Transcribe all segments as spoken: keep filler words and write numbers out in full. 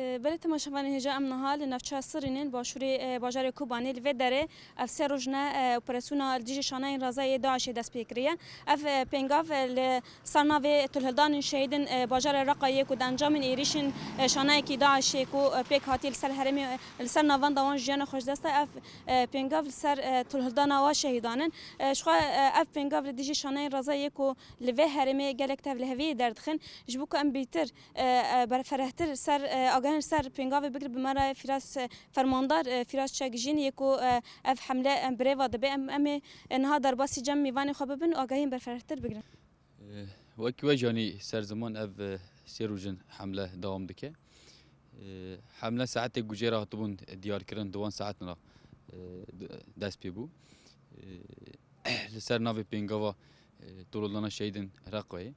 Belê temaşevanên hêja, em niha li navça Sirînên başûrê, e, bajarê Kobanê li vê derê ev sê roj ne, e, operasyona li dijî şanayên reza yê DAIŞê dest pê kiriye. Ev, e, pêngav, e, li ser navê tu hildanên şehîdên, e, bajarê Reqayê ku di encamên êrîşên, e, şanayekî DAIŞê ku, e, pêk hatiye li ser herêmê, e, li ser navenda wan jiyana xwe ji dest da. Ev, e, pêngav li ser, e, tu hildana wa şehîdan in. E, ji xwe, e, ev pêngav li dijî şanayên reza yê ku li vê herêmê gelek tevliheviyê derdixin. Ji bo ku em bîtir e, e, berferehtir ser, e, agahên ser pêngavê bigir bi me re Firas, e, Fermandar, e, Firas Çekjîn yê ku, e, ev hemle, e, bi rê ve dibe. Em, em ê, e, niha derbasî cem mêvanê xwe bibin û agahiyên berferehtir bigrin. E, Wekî we janî ser ziman ev, e, sê roj in hemle dewam dike. E, hemle saetê ku jê re hatibûn diyarkirin di wan saetin re, e, d-, dest pê bû. E, Li ser navê pêngava, e, Tolhildana Şehîdên Reqayê,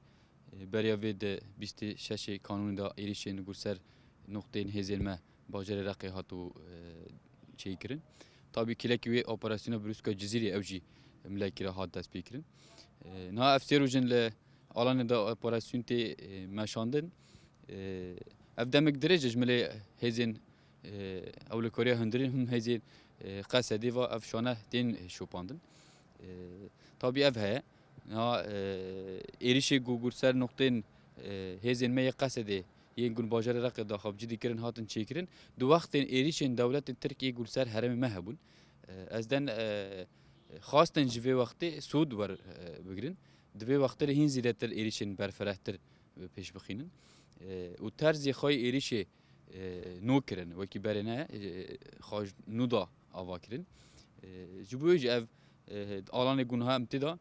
e, beriya vê di bîst û şeş ê Kanûnê de êrîşên li gor ser noqteyên hêzên me bajarê Reqê hatibû, e, çêkirin. Tabî kêlekî wê operasyona Birûska Cizîrê ew jî milekî re hat destpêkirin. E, niha ev sê roj in li Alanê de operasyon tê, e, meşandin. E, Ev demek dirêj e ji milê hêzên, e, ewlekariya hundirîn him hêzên, e, Qesedê ve ev şane tên şopandin. E, Tabî ev heye. Niha, e, êrîşê ku gor ser noqtên, e, hêzên me yê Qesedê yên ku bajarê Reqê de xapcî dikirin hatin çêkirin. Di wextên êrîşên dewletên Tirk ê gor ser herêmê me hebûn. E, ez den, e, xwastin ji vê wextê sûd wer, e, bigrin. Di vê wextê de hîn zêdetir êrîşên berferehtir, e, pêş bixînin. E, û terzê xwe yê êrîşê, e, nû kirin, wekî berê ne, e, xwe ji nû da ava kirin. E, ji bo wê jî ev, e, alanê ku niha em tê de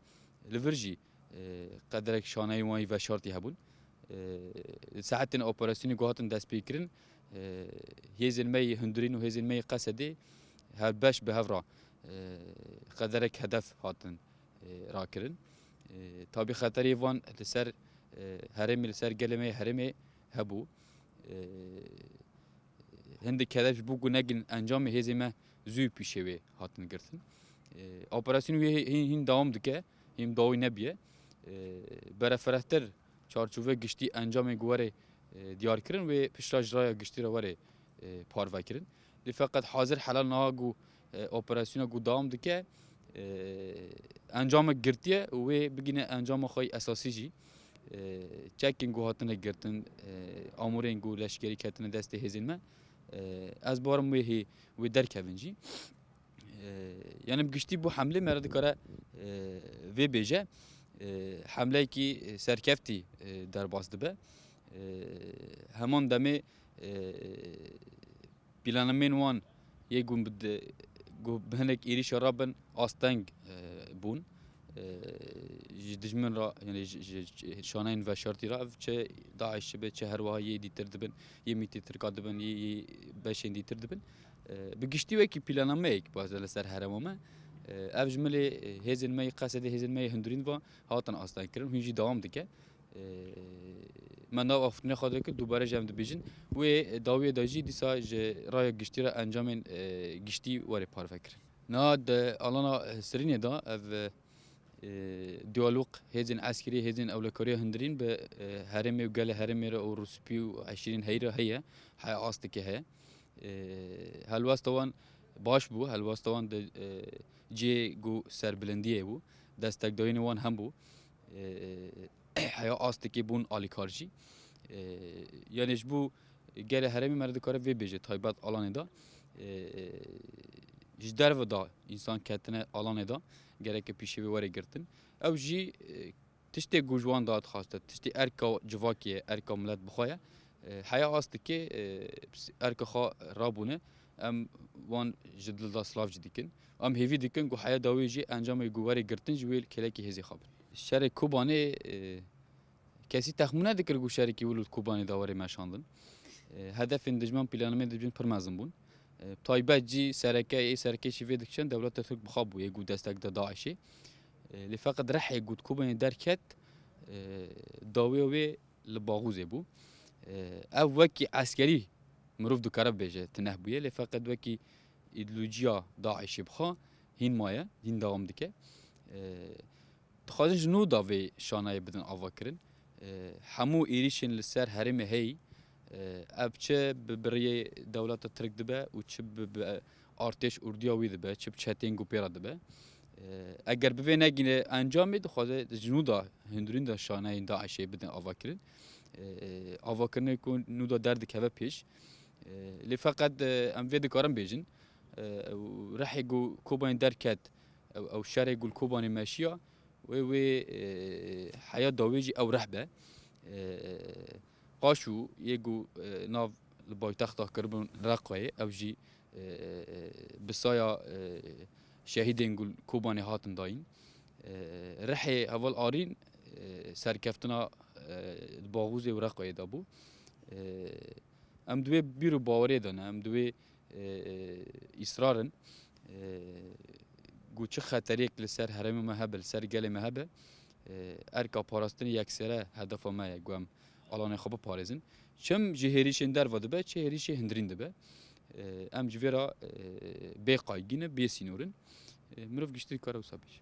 li vir jî, e, qederek şaneyên wan yî veşartî hebûn. E, Saetên operasyonê ku hatin destpêkirin, e, hêzên me yê hundirîn û hêzên me yê Qesedê her beş bi hev re, e, qederek hedef hatin, e, rakirin. E, tabî xeterê van li ser, e, herêmê, li ser gelê me yê herêmê hebû. E, Hindik hedef ji bo ku negin encamê hêzê me zû pîşê wê hatin girtin. E, operasyon wê hê-, hîn, hîn dewam dike, hîn dawî nebiye. E, Berefirehtir çarçove giştî encamê ku were, e, diyar kirin, wê pişta ji raya giştî re were, e, parve kirin. Lê feqet hazir helal niha ku, e, operasyona ku dewam dike, e, encamek girtiye û wê bigîne encama xwe yî esasî jî. E, çekên ku hatine girtin, e, amûrên ku leşkerî ketine destê hêzên me, e, ez barim wê hê, wê derkevin jî. E, Yani bi giştî bo hemlê me re dikare, e, vê bêje, e, hemleyekî serkeftî, e, derbas dibe. E, Heman demê, e, planamên wan yê ku bi di-, ku bi hinek êrîşa re bin asteng, e, bûn. E, Ji dijmin re, yani ji, ji, ji şaneyên veşartî re, ev çi DAIŞ be, çi her wiha yê dîtir dibin, yê mîtê Tirka dibin, yê, yê beşên dîtir dibin. E, bi giştî wekî planameyek baze li ser herêma me. E, ev ji milê, e, hêzên me yê Qesedê, hêzên me yê hundirîn ve hatin asteng kirin, hûn jî dewam dike. E, Me nav afirîna xwe dike, dubare jî em dibêjin. Wê dawiyê de jî dîsa ji raya giştî re encamên, e, giştî were parve kirin. Niha di alana, e, Sirînê de ev, e, diyalog hêzên eskerî, hêzên ewlekariya hundirîn bi, e, herêmê û gelê herêmê re û Rûspî û Eşîrên heyî re heye. Heya asteke heye. E, Helwesta wan baş bû. Helwesta wan di, e, cihê ku serbilindiyê bû. Destekdayînê wan hem bû. E, Heya astekê bûn alîkar jî. E, Yani ji bo gelê herêmê me re dikare vê bêje taybet alanê de. E, Ji derve de însan ketine alanê de gereke pîşê wê were girtin. Ew jî, e, tiştê ku ji wan dadixwaste, tiştê erka civakê ye, erka milet bi xwe ye. E, Heya astekê, e, erka xwe rabûne, em wan ji dil de silav jî dikin. Em hêvî dikin ku heya dawî jî encamê ku were girtin ji wê kêlekî hêzê xwe bin. Şerê Kobanê, e, kesî texmîn nedikir ku şerekî wilo di Kobanê de were meşandin. E, hedefên dijmin, planamên dijmin pir mezin bûn. E, taybet jî sereke, ê sereke jî vê dikişên dewleta Tirk bi xwe bû, yê ku destek da DAIŞê. E, lê feqet rihê ku di Kobanê derket, e, dawiya wê li Baxûzê bû. E, ev wekî eskerî mirov dikare bibêje, tineh bûye, lê feqet wekî îdeolojiya DAIŞê bi xwe hîn maye, hîn dewam dike. E, Dixwazin ji nû da vê şanayê bidin avakirin. E, hemû êrîşên li ser herêmê heyî, E, ev çi bi biriyê dewleta Tirk dibe û çi bi, bi artêş orduya wî dibe, çi bi çetên ku pê re dibe. E, eger bi vê negîne encamê, dixwaze ji nû de hundirîn de şaneyên DAIŞê bidin avakirin. E, avakirinê ku nû de derdikeve pêş. E, lê feqet, e, em vê dikarin bêjin. E, ew rihê ku Kobanê derket, ew, ew şerê ku li Kobanê meşiya, wê, wê, e, heya dawê jî ew rih be. E, Qaşû yê ku, e, nav li paytexta kiribûn Reqayê, ew jî, e, bi saya, e, şehîdên ku li Kobanê hatin dayîn. E, Rihê heval Arîn, e, serkeftina, e, di Baxûzê û Reqayê de bû. E, Em di wê bîr û bawerê de ne, em di wê, e, e, îsrar in. E, Ku çi xeteriyek li ser herêma me hebe, li ser gelê me hebe, e, erka parastinê yeksere hedefa me ye, ku em alanê xwe biparêzin. Çim ji hêrîşên derve dibe, çi hêrîşê hundirîn dibe. E, em ji vê re, e, bê qaygî ne, bê sînor in. E, mirov giştî dikare wisa bêje.